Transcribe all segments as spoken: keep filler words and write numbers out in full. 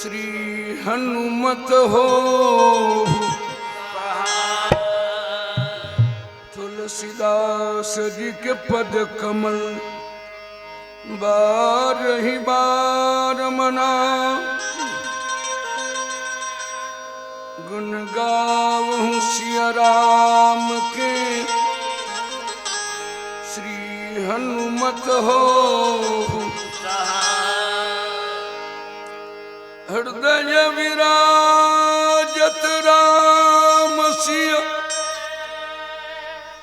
श्री हनुमत हो। तुलसीदास जी के पद कमल बारहि बार मना। गुण गावहु सिया राम के श्री हनुमत हो। हृदय विराजत राम सिय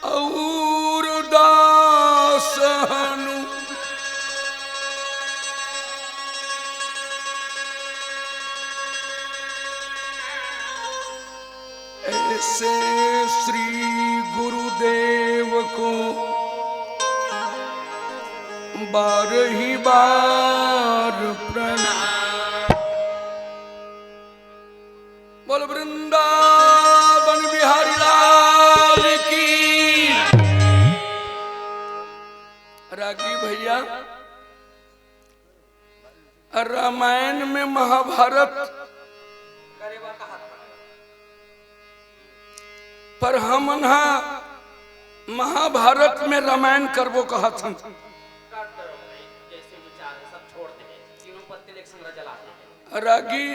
और दास हनु। ऐसे श्री गुरुदेव को बारहि बार प्रणाम। बोल वृंदावन बिहारी लाल की। रागी भैया, रामायण में महाभारत, पर हमन हा महाभारत में रामायण करबो कहत हन। जैसे विचार है, सब छोड़ दे, तीनों पत्ती एक संग जला दे। रागी,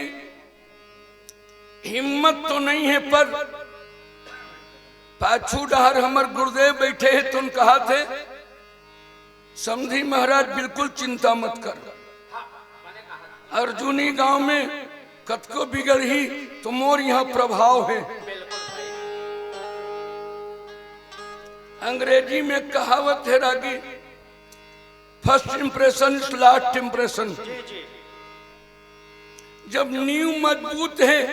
हिम्मत तो नहीं है, पर पाछू डहर हमर गुरुदेव बैठे हे, तुन कहा थे, समधी महाराज, बिल्कुल चिंता मत कर। अर्जुनी गांव में कतको बिगड़ही, तो मोर यहाँ प्रभाव है। अंग्रेजी में कहावत है रागी, first impression is last impression। जी, जी। जब नींव मजबूत है,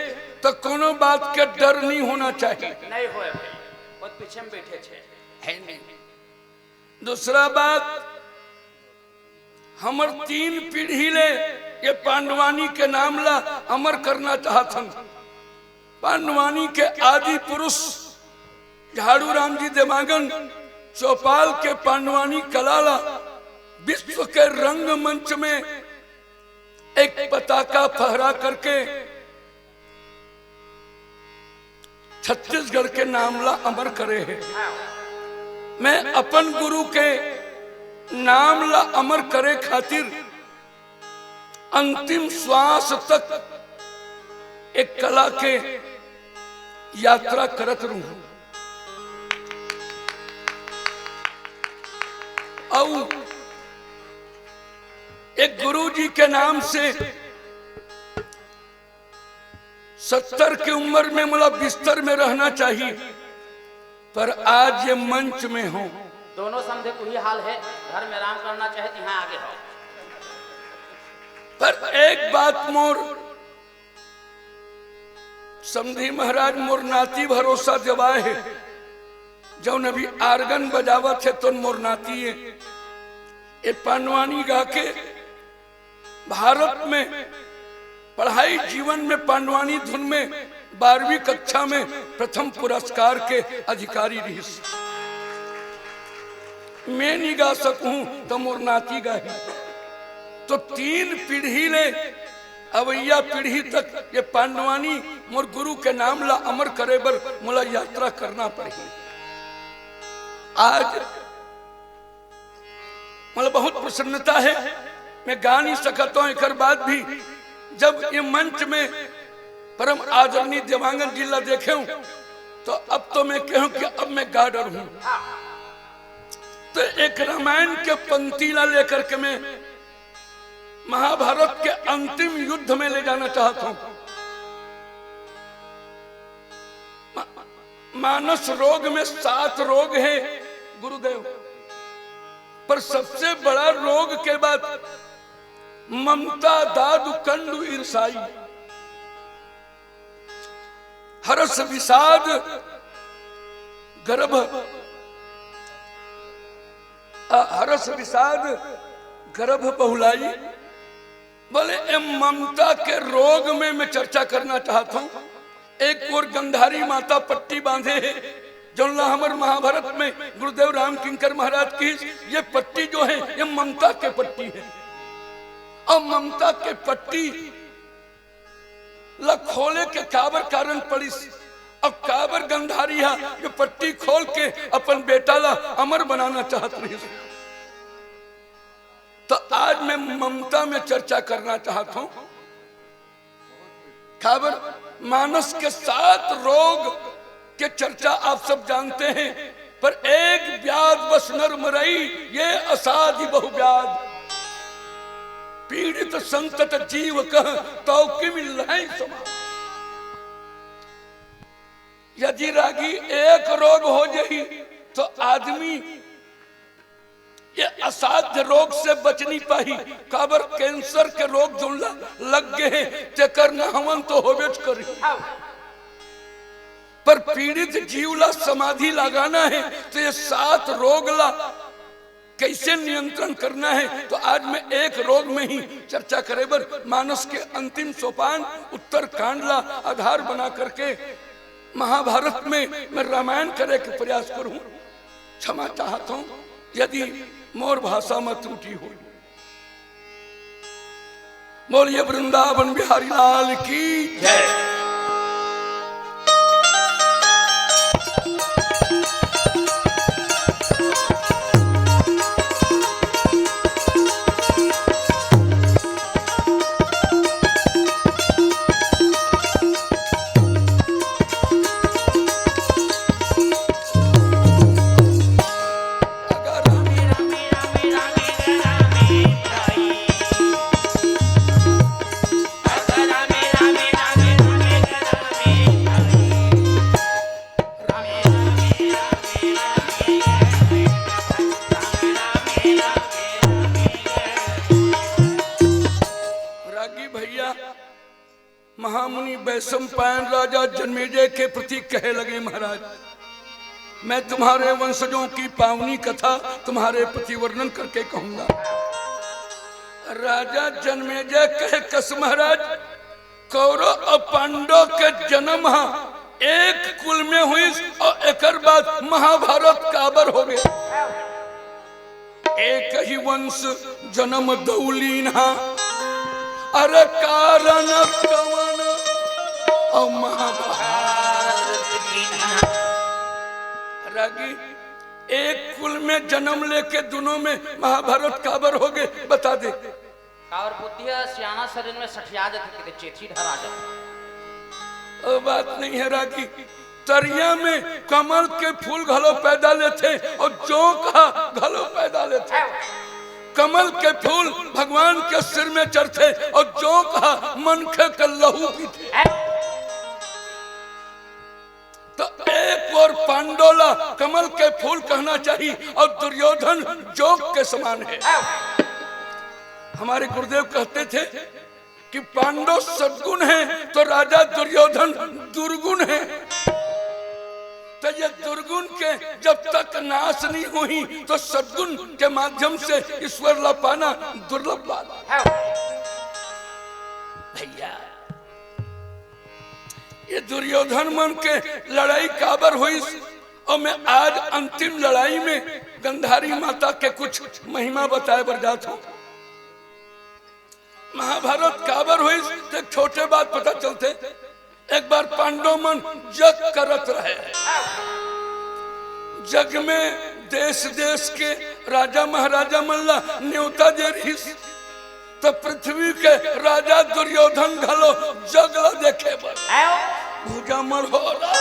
तो कोनो बात के डर नहीं होना चाहिए। नहीं होए भाई, बहुत पीछे में बैठे छे। है नहीं। दूसरा बात, हमर तीन पीढ़ी ले ये पांडवानी के नाम ला अमर करना चाहत हन। पांडवानी के आदि पुरुष झाड़ू राम जी देवांगन चौपाल के पांडवानी कला ला विश्व के रंगमंच में एक पताका फहरा करके छत्तीसगढ़ के नाम ला अमर करे हे। मैं अपन गुरु के नाम ला अमर करे खातिर अंतिम श्वास तक एक कला के यात्रा करत रहूं। अउ एक गुरु जी के नाम से सत्तर के उम्र में मोला बिस्तर में रहना चाहिए, पर आज ये मंच में हूं। दोनों समधी के उही हाल है, घर में आराम करना चाहे तो यहाँ आगे हो। पर एक बात मोर समधी महाराज, मोर नाती भरोसा देवाए हे, जौन अभी आर्गन बजावत हे, तो मोर नाती हे। ये पांडवानी गा के भारत में पढ़ाई जीवन में पांडवानी धुन में बारहवीं कक्षा में प्रथम पुरस्कार के अधिकारी रहिस। मैं नहीं गा सकूं, तो मोर नाती गाही। तो तीन पीढ़ी ले अवैया पीढ़ी तक ये पांडवानी मोर गुरु के नाम ला अमर करे बर मोला यात्रा करना पड़ही। आज मोला बहुत प्रसन्नता है, मैं गा नहीं सकत हूं, एकर बाद भी जब ये मंच में परम आदरणीय देवांगन जी ला देखे हूं, तो अब तो मैं कहूं कि अब मैं गा डरूं। तो एक रामायण के पंक्ति ला लेकर के मैं महाभारत के अंतिम युद्ध में ले जाना चाहत हूं। मा-, मानस रोग में सात रोग हैं गुरुदेव, पर सबसे बड़ा रोग के बाद ममता, दादु, कंडु, ईर्षाई, हरस विषाद, गर्भ, अ, हरस विषाद, गर्भ बहुलाई। बोले, ए ममता के रोग में मैं चर्चा करना चाहत हूं। एक ओर गंधारी माता पट्टी बांधे हे, जौन ला हमर महाभारत में गुरुदेव राम किंकर महाराज की ये पट्टी जो है, ये ममता के पट्टी है। और ममता के पट्टी ला खोले के काबर कारण पड़िस? अब काबर गंधारी हा ये पट्टी खोल के अपन बेटा ला अमर बनाना चाहत रहिस? तो आज मैं ममता में चर्चा करना चाहत हूं। काबर मानस के सात रोग के चर्चा आप सब जानते हैं, पर एक व्याध बस नर मरई, ये असाध्य बहुव्याध। पीड़ित संतत जीव कह, तौ किम लहै समाध। यदि रागी एक रोग हो जाही, तो आदमी ये असाध्य रोग से बच नहीं पाही। काबर कैंसर के रोग जोन ला लग गए हे, तेकर नहवन तो होबेच करी। पर पीड़ित जीव ला समाधि लगाना है, तो ये सात रोग ला कैसे नियंत्रण करना है, तो आज मैं एक रोग में ही चर्चा करे बर मानस के अंतिम सोपान उत्तरकांड ला आधार बना करके महाभारत में मैं रामायण करे के प्रयास करूं। क्षमा चाहत हूं यदि मोर भाषा में त्रुटि हो। बोलिए वृंदावन बिहारी लाल की जय। रागी भैया, महामुनि वैशंपायन राजा जन्मेजय के प्रति कहे लगे, महाराज, मैं तुम्हारे वंशजों की पावनी कथा तुम्हारे प्रति वर्णन करके कहूंगा। राजा जन्मेजय कहे, कस महाराज, कौरव और पांडव के जन्म हा एक कुल में हुई और एकर बाद महाभारत काबर हो गए? एक ही वंश जन्म दौलीन हा, अरे कारण कवन और महाभारत कीन हा। रागी, एक कुल में जन्म लेके दोनों में महाभारत काबर हो गए, बता दे। काबर बुद्धि ह सियाना शरीर में सठिया जथे, किते चेथी ढरा जथे। ओ बात नहीं है रागी, तरिया में कमल के फूल घलो पैदा लेथे और जोंक हा घलो पैदा लेथे। कमल के फूल भगवान के सिर में चढ़थे और जोंक हा मनखे के लहू पीथे। तो एक ओर पांडव ला कमल के फूल कहना चाहिए और दुर्योधन जोंक के समान है। हमारे गुरुदेव कहते थे कि पांडव सद्गुण है तो राजा दुर्योधन दुर्गुण है। तो ये दुर्गुण के जब तक नाश नहीं हुई तो सद्गुण के माध्यम से ईश्वर ला पाना दुर्लभ बात है। भैया, ये दुर्योधन मन के लड़ाई काबर होइस? और मैं आज अंतिम लड़ाई में गंधारी माता के कुछ महिमा बताए बर जात हूं। महाभारत काबर होइस, तो एक छोटे बात पता चलथे। एक बार पांडव मन जग करत रहे, जग में देश देश के राजा महाराजा मन ला न्योता दे रहिस। तो पृथ्वी के राजा दुर्योधन घलो जग ला देखे बर भुजा मरोड़ा।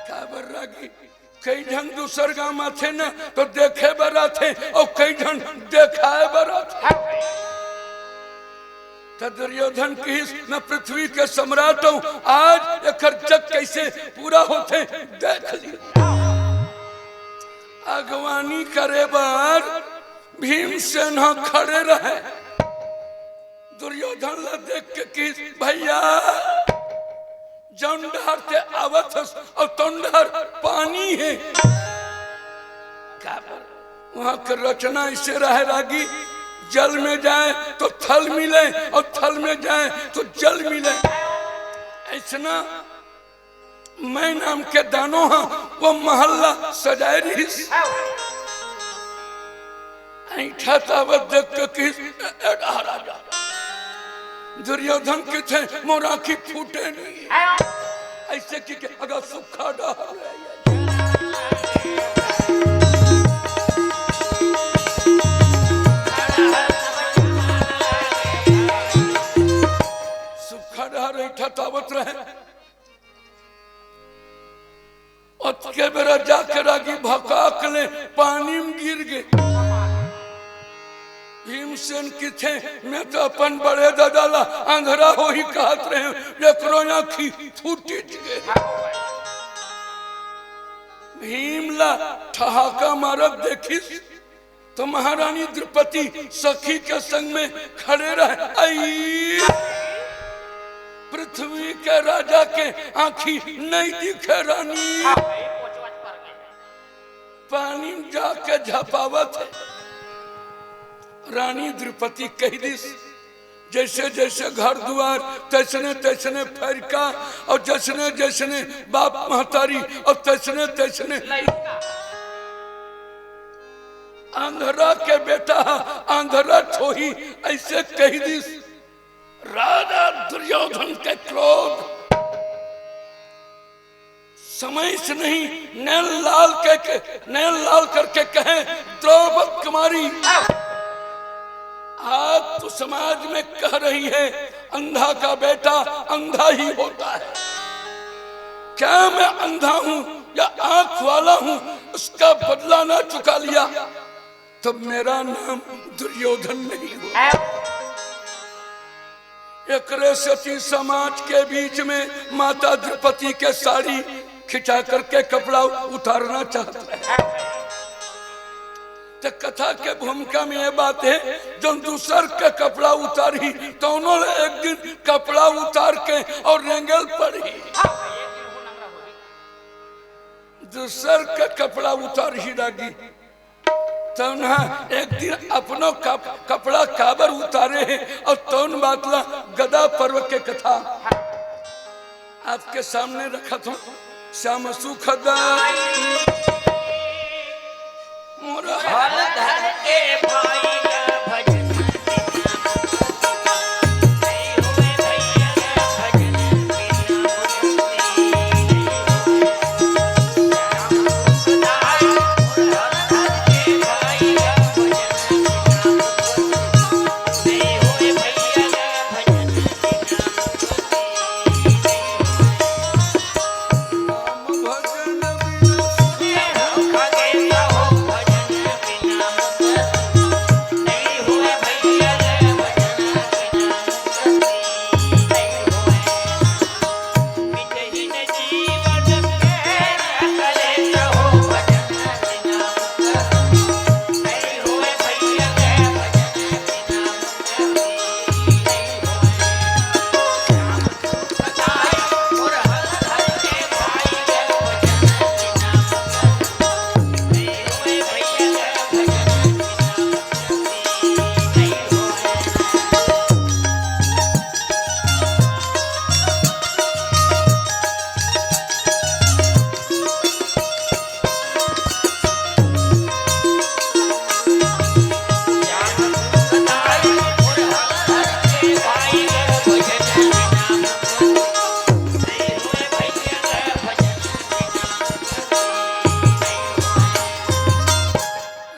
काबर रागी? कई झन दूसर गांव आथे ना, तो देखे बर आथे, और कई झन देखाए बर आथे। त दुर्योधन किहिस, "मैं पृथ्वी के सम्राट हूं, आज एकर जग कैसे पूरा होथे, देख ली।" अगवानी करे बर भीमसेन ह खड़े रहे। दुर्योधन ला देख के किहिस, "भैया, जौन डहर ते आवत हस, अउ तौन डहर पानी हे।" काबर? वहां के रचना ऐसे रहे रागी, जल में जाए तो थल मिले और थल में जाए तो जल मिले। ऐसना मैं नाम के दानो हा वो महल ला सजाए रहिस। ऐंठा तावत देख के कहिस, "ए, ए, डहा राजा, दुर्योधन किथे मोर आँखी फूटे नहीं।" ऐसे कि के अगर सुखा डहा ले। सुखा डहा ऐंठा तावत रहे। अतके बेरा जाके रागी भकाक ले पानी में गिर गे। भीमसेन किथे, "मैं तो अपन बड़े दादा ला अंधरा होही कहत रहे, एकरो आँखी फूटिच गे।" भीम ला ठहाका मारत देखिस, तो महारानी द्रौपदी सखी के संग में खड़े रहे। आई, पृथ्वी के राजा के आँखी नहीं दिखे रानी। पानी में जाके झपावत हे। रानी द्रौपदी कहि दिस, जैसे जैसे घर दुआर, तैसने तैसने फरिका, और जैसने जैसने बाप महतारी, और तैसने तैसने अंधरा के बेटा, अंधरा छोही, ऐसे कहि दिस। राजा दुर्योधन के क्रोध समय से नहीं, नैन लाल के, के नैन लाल करके कहे, "द्रौपद कुमारी, आज तो समाज में कह रही है, अंधा का बेटा अंधा ही होता है। क्या मैं अंधा हूं या आंख वाला हूं, उसका बदला ना चुका लिया तो मेरा नाम दुर्योधन नहीं होता।" एकरे सेती समाज के बीच में माता द्रौपदी के साड़ी खिंचा करके कपड़ा उतारना चाहत रहे। तो कथा के भूमिका में ये बात है, जो दूसर के कपड़ा उतारी, तौनो ले एक दिन कपड़ा उतार के और रेंगल पड़ी। दूसर के कपड़ा उतार ही लागी। तौन ह एक दिन अपनो कप-, कपड़ा काबर उतारे हे और तौन बात ला गदा पर्व के कथा आपके सामने रखत हूँ। श्याम सुखदा मोर हल धर के भाई भजन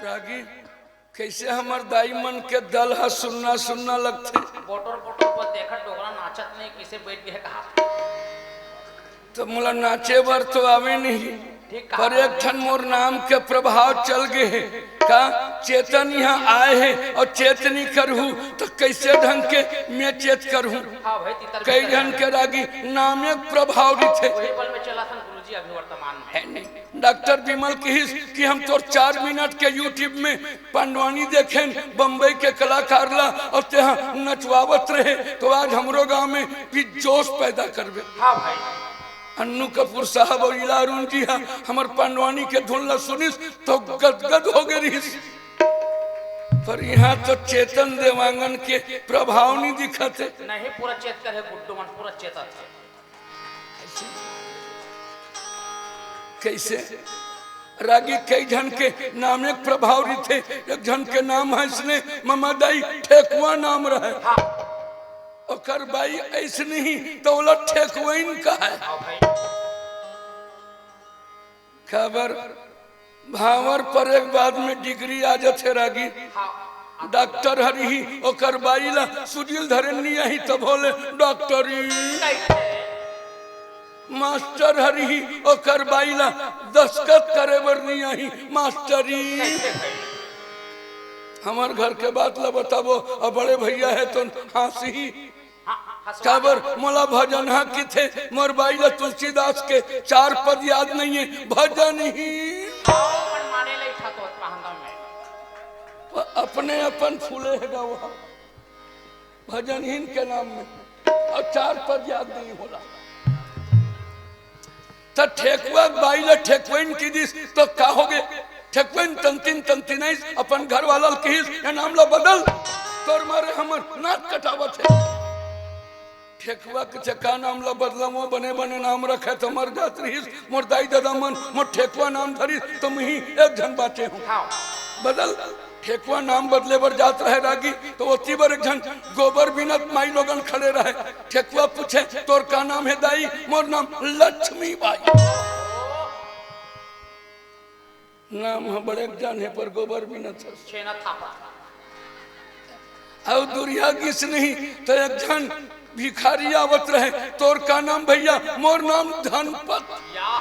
रागी, कैसे हमर दाई मन के दल ह सुन्ना सुन्ना लगथे। बोटर बोटर पर देखत डोकरा नाचत नहीं, किसे बैठ गए कहा। तो मोला नाचे बर तो आवे नहीं, ठीक कहा। पर एक ठन मोर नाम के प्रभाव चल गए हे। का चेतन यहाँ आए हे और चेतनी करहू तो कैसे ढंग के मैं चेत करहू। हाँ भाई, तीतर कई भीतर झन है। के रागी नामे प्रभाव रहिथे। वही बल में चला थन गुरुजी अभी वर्तमान में। है नहीं। डॉक्टर विमल किहिस कि हम तोर चार मिनट के YouTube में पंडवानी देखेन बम्बई के कलाकार ला और तेहा नचवावत रहे, तो आज हमरो गांव में भी जोश पैदा करबे। हाँ भाई। अन्नू कपूर साहब और इला अरुण जी हा हमर पंडवानी के धुन ला सुनिस तो गदगद हो गए रहिस। पर इहाँ तो चेतन देवांगन के प्रभाव नहीं दिखत हे। नहीं, पूरा चेत कर हे गुड्डू मन, पूरा चेतत हे। कइसे? रागी कई झन के नाम एक प्रभाव रहिथे, एक झन के नाम हे अइसने, ममा दाई ठेकुआ नाम रहे। हाँ। ओकर बाई अइसने ही, त ओला ठेकुआइन कहय। हाँ भाई। काबर भांवर परे के बाद में डिग्री आ जाथे रागी। हाँ। डॉक्टर हर ही, ओकर बाई ला सुजिल धरे नी आही तभो ले डॉक्टरी। मास्टर हर ही, ओकर बाई ला दस्खत करे बर नी आही मास्टरी। हमर घर के बात ला बताबो, अब बड़े भैया हे तो हाँसही। हाँ, हाँ, स्वाद काबर है। मोला भजन हा किथे, मोर बाई ला तुलसीदास के चार पद याद नहीं हे, भजन ही। आओ, मन माने ले इठा तो पहंगा में। प-, अपने अपन फूले हे गावा, भजन हीन के नाम में, अउ चार पद याद नहीं होला। त ठेकुआ के बाई ला ठेकुआइन किदिस, तो का होगे? ठेकुआइन तंतिन तंतिनाइस, अपन घर वाला ल किहिस, "ये नाम ला बदल, तोर मारे हमर नाक कटावत हे।" ठेकुआ के चक्का नाम ला बदलम, वो बने बने नाम रखे त मर जात रहिस। मोर दाई ददा मन मोर ठेकुआ नाम धरिस, त मुही एक झन बाँचे हूँ। हाँ। बदल। ठेकुआ नाम बदले बर जात रहे रागी, त ओती बर एक झन गोबर बीनत माई लोगन खड़े रहे। ठेकुआ पूछे, "तोर का नाम हे दाई?" "मोर नाम लक्ष्मी बाई।" नाम ह बड़े जान हे, पर गोबर बीनत हस। छेना थापा। अउ दुरिहा गिस नहीं, त एक झन भिखारी आवत रहे, "तोर का नाम भैया?" "मोर नाम धनपत।" या।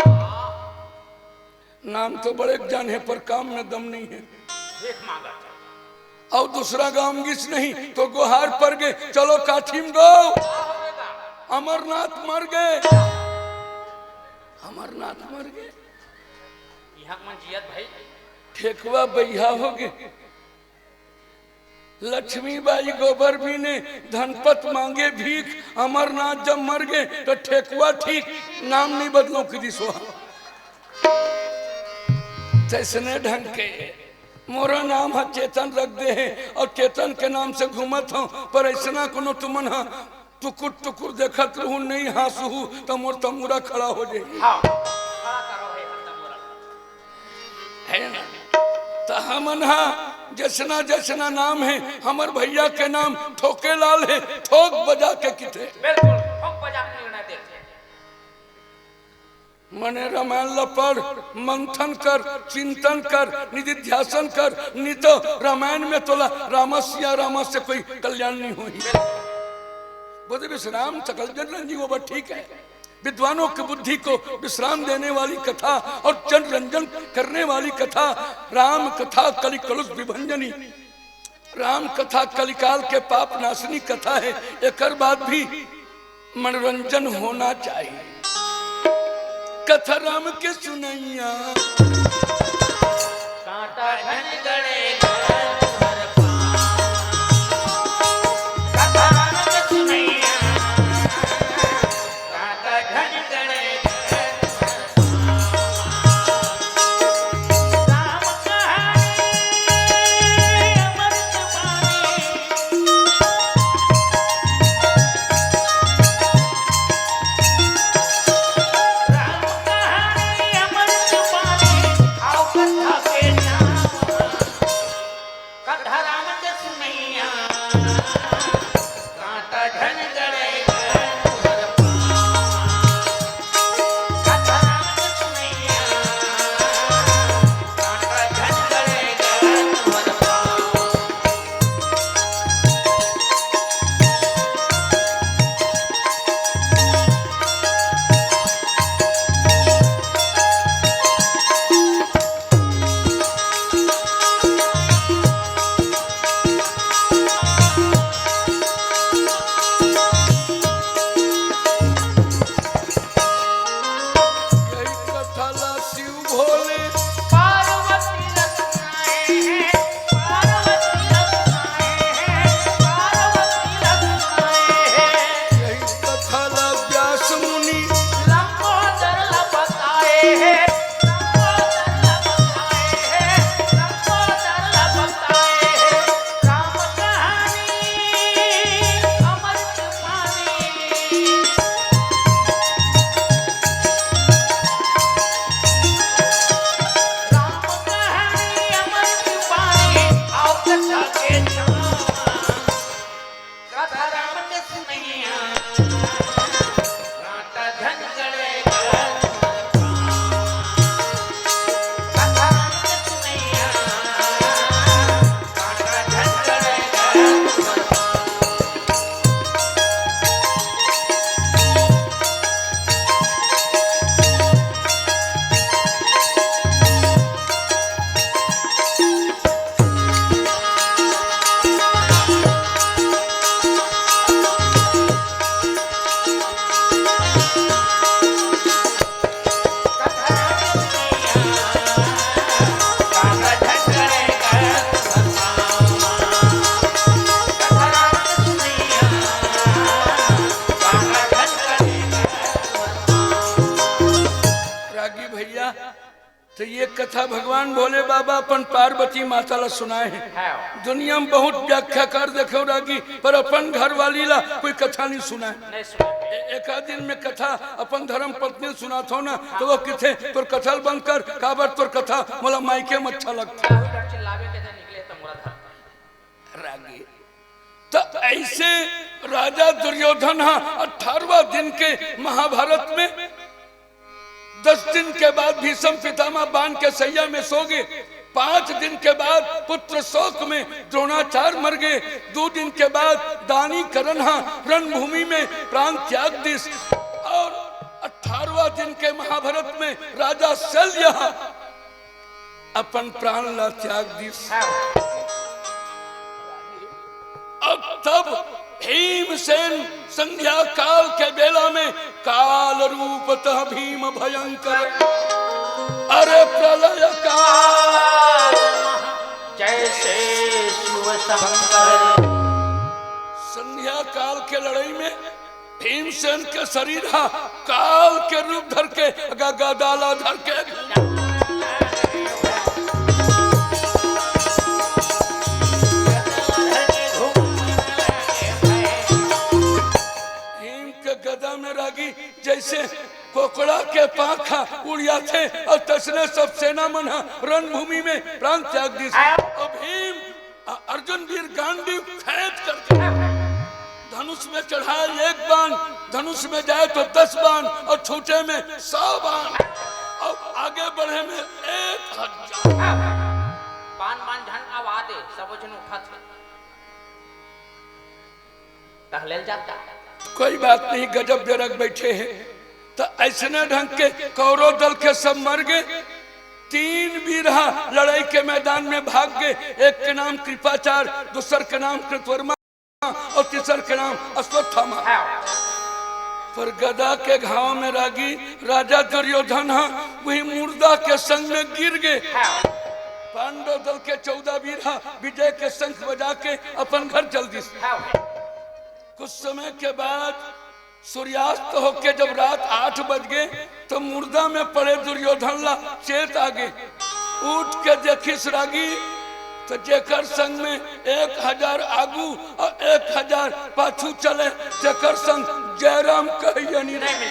नाम तो बड़े जान हे, पर काम में दम नहीं हे। भीख मांगत। अउ दूसरा गांव गिस नहीं, तो गोहार पर गे, "चलो काठी म गो, अमरनाथ मर गे, अमरनाथ मर गे।" इहाँ के मन जियत भाई। ठेकुआ बइहा होगे। लक्ष्मी बाई गोबर बीने, धनपत मांगे भीख, अमरनाथ जब मर गे, त ठेकुआ ठीक, नाम नहीं बदलो किदिस। तइसने ढंग के मोरो नाम ह चेतन रख दे हे, अउ चेतन के नाम से घूमत हंव, पर अइसना कोनो तुमन ह टुकुर टुकुर देखत रहू, नहीं हाँसहू, त मोर तमूरा खड़ा हो जाही। हाँ, खड़ा करो हे तमूरा। हे ना? त हमन हा जइसना जइसना नाम हे, हमर भैया के नाम ठोके लाल हे, ठोक बजा के किथे। बिल्कुल, ठोक बजा के निर्णय देथे। मने रामायण ल पढ़, मंथन कर, चिंतन कर, निधिध्यासन कर, नहीं तो रामायण में तोला रामस्य या रामस्य कोई कल्याण नहीं होही। बोले विश्राम सकल जन रंजी, वो बात ठीक है। विद्वानों की बुद्धि को विश्राम देने वाली कथा और जन रंजन करने वाली कथा, राम कथा कलि कलुष विभंजनी। राम कथा कलिकाल के पाप नाशनी कथा हे, एकर बाद भी मनोरंजन होना चाहिए। कथा राम के सुनैया। कांटा घन गड़े घर पर पान। कथा राम के सुनैया। कांटा घन गड़े घर तो ये कथा भगवान भोले बाबा अपन पार्वती माता ला सुनाए हे। हाँ। दुनिया में बहुत व्याख्याकार देखे रागी, पर अपन घरवाली ला कोई कथा नहीं सुनाए। नहीं सुनाए। ए-, एका दिन में कथा अपन धर्म पत्नी सुनात हो ना, तो वो किथे, "तोर कथा ल बंद कर, काबर तोर कथा मोला मायके में अच्छा लगथे।" बहुत डर चिल्लावे के दे निकले तो मोरा धर्म। रागी। तो ऐसे राजा दुर्योधन हा अठारहवाँ दिन के महाभारत में दस दिन के बाद भीष्म पितामह बाण के सैया में सो गए। पांच दिन के बाद पुत्र शोक में द्रोणाचार्य मर गए। दो दिन के बाद दानी करण हा रणभूमि में प्राण त्याग दिस। और अठारहवाँ दिन के महाभारत में राजा शल्य हा अपन प्राण ला त्याग दिस। अब तब भीमसेन संध्या काल के बेला में काल रूपतः भीम भयंकर, अरे प्रलय काल जैसे शिव शंकर। संध्या काल के लड़ाई में भीमसेन के शरीर हा काल के रूप धर के, ग-, गदा ला धर के भीम के गदा में रागी जैसे कोकड़ा के पाखा उड़ियाथे और तसने सब सेना मन हा रणभूमि में प्राण त्याग दिस। और भीम अ-, अर्जुन वीर गांडीव खेंच करके धनुष में चढ़ाए एक बाण, धनुष में जाए तो दस बाण और छूटे में सौ बाण और आगे बढ़े में एक हजार। बान बान झन आवा दे, सबो झन उठत हे। टहलेल जाता। कोई बात नहीं, गजब बेरग बैठे हैं। तो ऐसने ढंग के कौरव दल के सब मर गए। तीन वीर हा लड़ाई के मैदान में भाग गए। एक के नाम कृपाचार, दूसर के नाम कृतवर्मा और तीसर के नाम अश्वत्थामा। पर गदा के घाव में रागी राजा दुर्योधन हा वही मुर्दा के संग में गिर गए। पांडव दल के चौदह वीर हा विजय के शंख बजा के अपन घर चल दिस। कुछ समय के बाद सूर्यास्त होके जब रात आठ बज गए तो मुर्दा में पड़े दुर्योधन ला चेत आ गए। उठ के देखिस रागी तो जेकर संग में एक हजार आगू और एक हजार पाछू चले, जेकर संग जयराम कहिया नहीं रहे।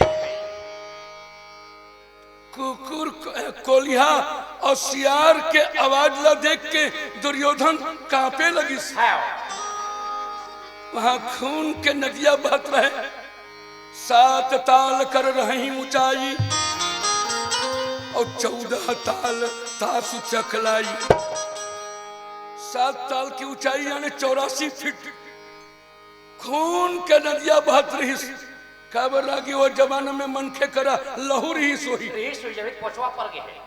कुकुर को-, कोलिहा और सियार के आवाज ला देख के दुर्योधन कांपे लगिस। वहां खून के नदिया बहत रहे। सात ताल कर रही ऊंचाई और चौदह ताल तासु चकलाई। सात ताल की ऊंचाई यानी चौरासी फीट। खून के नदिया बहत रहिस। काबर रागी वो जमाना में मनखे करा लहू रहिस होही। रहिस होही, जब एक पोछवा पर गए।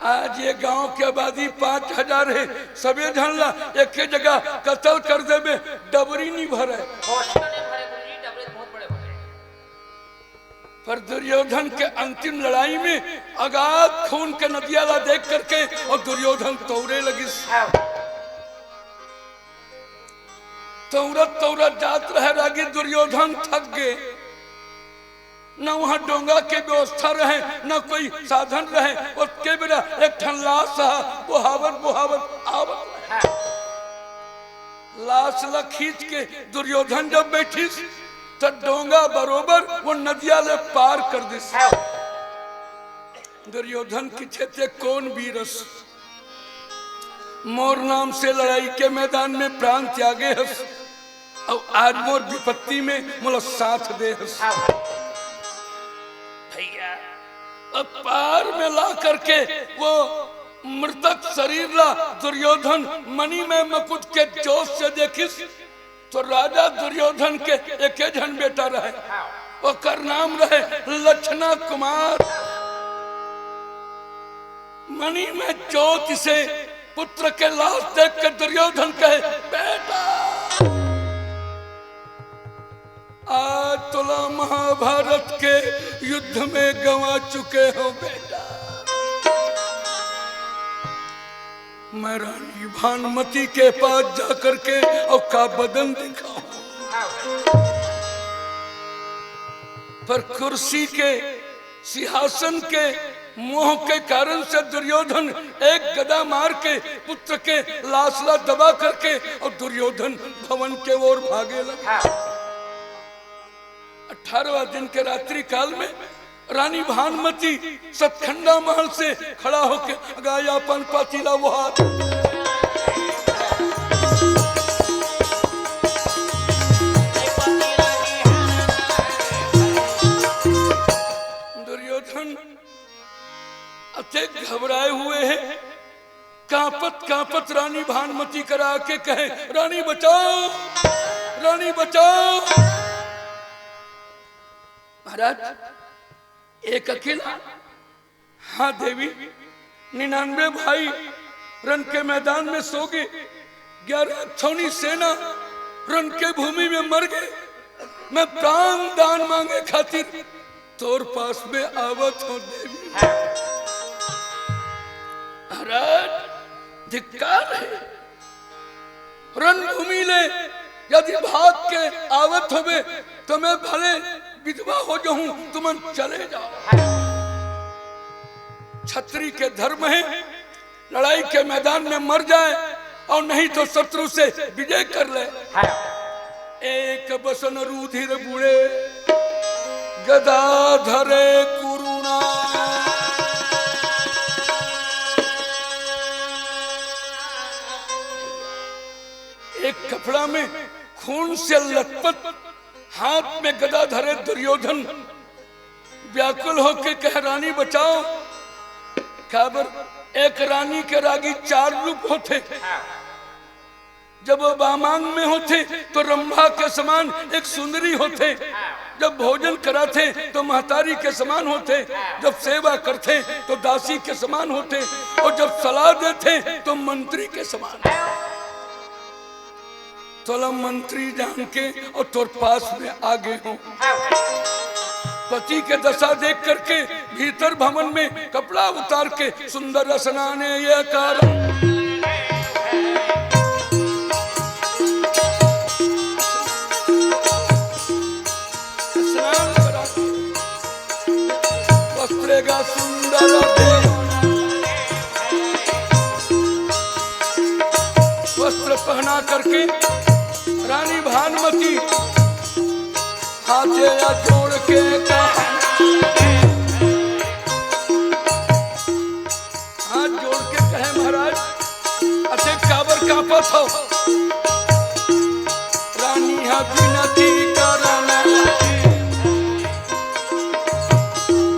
आज ये गांव के आबादी पाँच हजार है, सबे झन ला एके जगह कत्ल कर देबे, डबरी नहीं भरे। पोछवा नहीं भरे गुरुजी, डबरी बहुत बड़े भरे। पर दुर्योधन के अंतिम लड़ाई में अगाध खून के नदिया ला देख करके और दुर्योधन तौरे लगिस। तौरत तौरत जात रहे रागी दुर्योधन थक गए। न वहां डोंगा के व्यवस्था रहे, न कोई साधन रहे। ओतके बेरा एक ठन लाश हा बोहावत बोहावत आवत रहे। लाश ला खींच के दुर्योधन जब बैठिस, त डोंगा बरोबर वो नदिया ले पार कर दिस। दुर्योधन किथे ते कौन वीरस? मोर नाम से लड़ाई के मैदान में प्राण त्यागे हस, और आज मोर विपत्ति में मोला साथ दे हस। भैया, अब पार में ला करके वो मृतक शरीर ला दुर्योधन मणिमय मकुट के जोत से देखिस, तो राजा दुर्योधन के एके झन बेटा रहे, ओकर नाम रहे लक्षणा कुमार। मणिमय जोत से पुत्र के लाश देख के दुर्योधन कहे, "बेटा, आज तोला महाभारत के युद्ध में गंवा चुके हो बेटा। मैं रानी भानुमति के पास जाकर के और का बदन दिखाऊं?" पर कुर्सी के, सिंहासन के मोह के कारण से दुर्योधन एक गदा मार के पुत्र के लाश ला दबा करके और दुर्योधन भवन के ओर भागे लगे। अठारहवाँ दिन के रात्रि काल में रानी भानुमती सतखंडा महल से खड़ा होके अगा अपन पति ला वो हाथ दुर्योधन अतेक घबराए हुए हैं, कांपत कांपत रानी भानुमती करा के कहे, "रानी बचाओ, रानी बचाओ।" महाराज, एक अकेला? हाँ देवी, निन्यानवे भाई रन के मैदान में सो गए, ग्यारह अक्षौणी सेना रन के भूमि में मर गए। मैं प्राण दान मांगे खातिर तोर पास में आवत हूँ देवी। महाराज, धिक्कार है। रणभूमि ले यदि भाग के आवत होबे तो मैं भले विधवा हो जाऊं, तुमन चले जाओ। छत्री के धर्म है, लड़ाई के मैदान में मर जाए और नहीं तो शत्रु से विजय कर ले। एक बसन रूधिर बुड़े गदा धरे कुरुणा। एक कपड़ा में खून से लथपथ, हाथ में गदा धरे दुर्योधन व्याकुल होके कहे, "रानी बचाओ।" काबर एक रानी के रागी चार रूप होथे। जब वो बामांग में होथे तो रंभा के समान एक सुंदरी होथे। जब भोजन कराथे तो महतारी के समान होथे। जब सेवा करथे तो दासी के समान होथे। और जब सलाह देथे तो मंत्री के समान। तोला मंत्री जान के और तोर पास में आगे हूँ। पति के दशा देख करके भीतर भवन में कपड़ा उतार के सुंदर रसना ने ये कारण। स्नान करा के वस्त्र का सुंदर देह, वस्त्र पहना करके रानी भानुमती हाथे या जोड़ के कहा, हाथ जोड़ के कहे, "महाराज, अतेक काबर कांपत हो?" रानी हा बिनती करन लगे,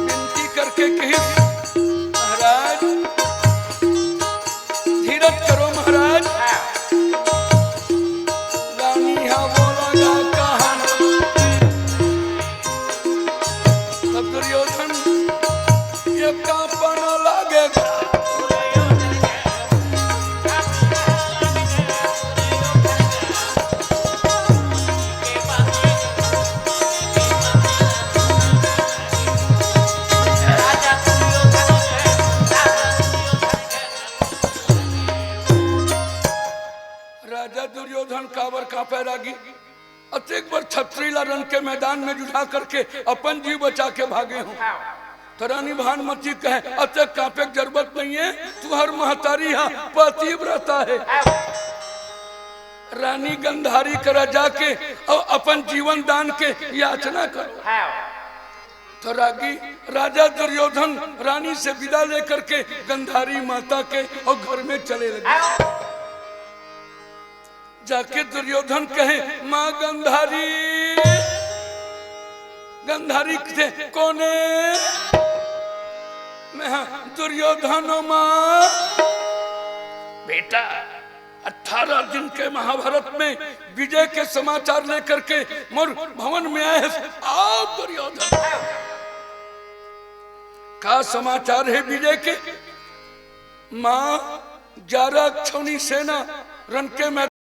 बिनती करके कहिस, "महाराज, धीरज करो महाराज।" रानी हा बोला गा कहन। तब दुर्योधन ये कांपन लागे। राजा दुर्योधन काबर कांपे लागी? अतेक बर छतरी ला रन के मैदान में जुझा करके अपन जीव बचा के भागे हूँ। तो रानी भानुमती कहे, "अतेक कांपे के जरूरत नहीं है, तुहर महतारी हा पतिव्रता है।" रानी गंधारी करा जाके और अपन जीवन दान के याचना करो। तो रागी राजा दुर्योधन रानी से विदा लेकर के गंधारी माता के और घर में चले लगे। जाके दुर्योधन कहे, "माँ गंधारी, गंधारी कथे कोने?" मैं, "हाँ, दुर्योधन माँ।" बेटा, अठारह दिन के महाभारत में विजय के समाचार लेकर के मोर भवन में आए हैं। आओ दुर्योधन, का समाचार है विजय के? माँ, ग्यारह अक्षौणी सेना रन के मैदान